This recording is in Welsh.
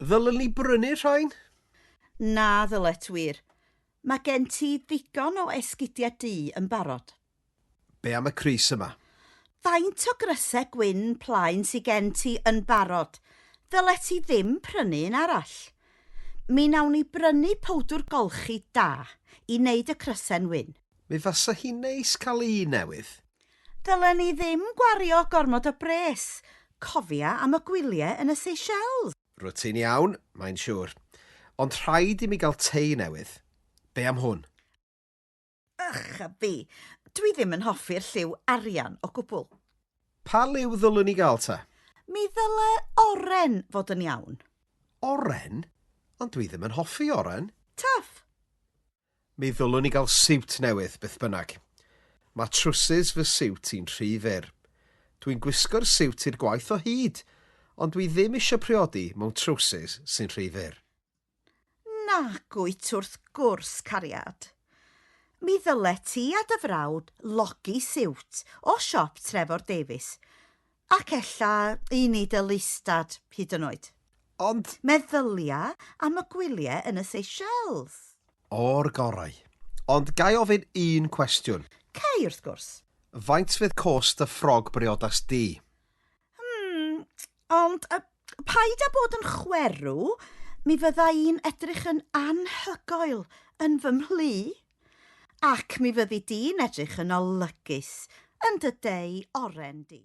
Ddylwn ni brynu rhain? Na ddylet wir. Mae gen ti ddigon o esgidiau du yn barod. Be am y crys yma? Faint o grysau gwyn plaen sy gen ti yn barod? Ddylet ti ddim prynu un arall. Mi wnawn ni brynu powdwr golchi da i wneud y crysau'n wyn. Mi fasa hi'n neis cael un newydd. Ddylen ni ddim gwario gormod o bres. Cofia am y gwyliau yn y Seychelles. Rwyt ti'n iawn, mae'n siŵr. Ond rhaid i mi gael tei newydd. Be am hwn? Ych a fi! Dwi ddim yn hoffi'r lliw arian o gwbl. Pa liw ddylwn i gael ta? Mi ddyle oren fod yn iawn. Oren? Ond dwi ddim yn hoffi oren. Tough! Mi ddylwn i gael siwt newydd, beth bynnag. Mae trwsus fy siwt i'n rhy fyr. Dwi'n gwisgo'r siwt i'r gwaith o hyd, ond dwi ddim eisiau priodi mewn trowsus sy'n rhy fyr. Nag wyt wrth gwrs, cariad. Mi ddylet ti a dy frawd logi siwt o siop Trefor Davies, ac ella un i dy lystad hyd yn oed. Ond... Meddylia am y gwyliau yn y Seychelles. O'r gorau. Ond ga i ofyn un cwestiwn? Cei, wrth gwrs. Faint fydd cost dy ffrog briodas di? Hmm, ond uh, paid â bod yn chwerw, mi fydda i'n edrych yn anhygoel yn fy mhlu. Ac mi fyddi di'n edrych yn olygus yn dy dei oren di.